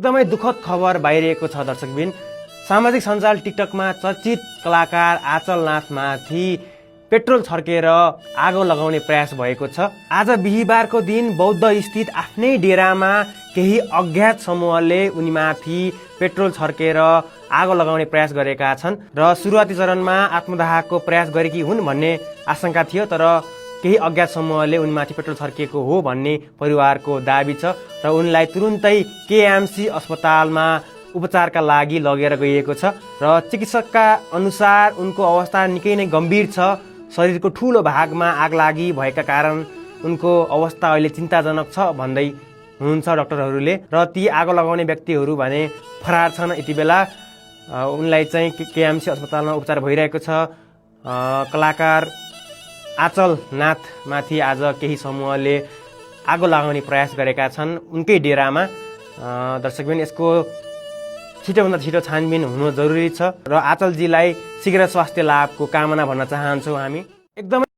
एकदमै दुःखद खबर बाहिरिएको छ दर्शकबिन। सामाजिक सञ्जाल टिकटकमा चर्चित कलाकार आचल नाथमाथि पेट्रोल छर्केर आगो लगाउने प्रयास भएको छ। आज बिहीबारको दिन बौद्ध स्थित आफ्नै डेरामा केही अज्ञात समूहले उनीमाथि पेट्रोल छर्केर आगो लगाउने प्रयास गरेका छन् र सुरुवाती चरणमा आत्मदाहको प्रयास गरेकी हुन् भन्ने आशंका थियो, तर केही अज्ञात समूहले उनीमाथि पेट्रोल छर्किएको हो भन्ने परिवारको दाबी छ र उनलाई तुरुन्तै केएमसी अस्पतालमा उपचारका लागि लगेर गइएको छ र चिकित्सकका अनुसार उनको अवस्था निकै नै गम्भीर छ। शरीरको ठूलो भागमा आगलागी भएका कारण उनको अवस्था अहिले चिन्ताजनक छ भन्दै हुनुहुन्छ डाक्टरहरूले। र ती आगो लगाउने व्यक्तिहरू भने फरार छन्। यति बेला उनलाई चाहिँ केएमसी अस्पतालमा उपचार भइरहेको छ। कलाकार आचल नाथमाथि आज केही समूहले आगो लगाउने प्रयास गरेका छन् उनकै डेरामा। दर्शकबिन, यसको छिटोभन्दा छिटो छानबिन हुनु जरुरी छ र आचलजीलाई शीघ्र स्वास्थ्य लाभको कामना भन्न चाहन्छौँ हामी। एकदमै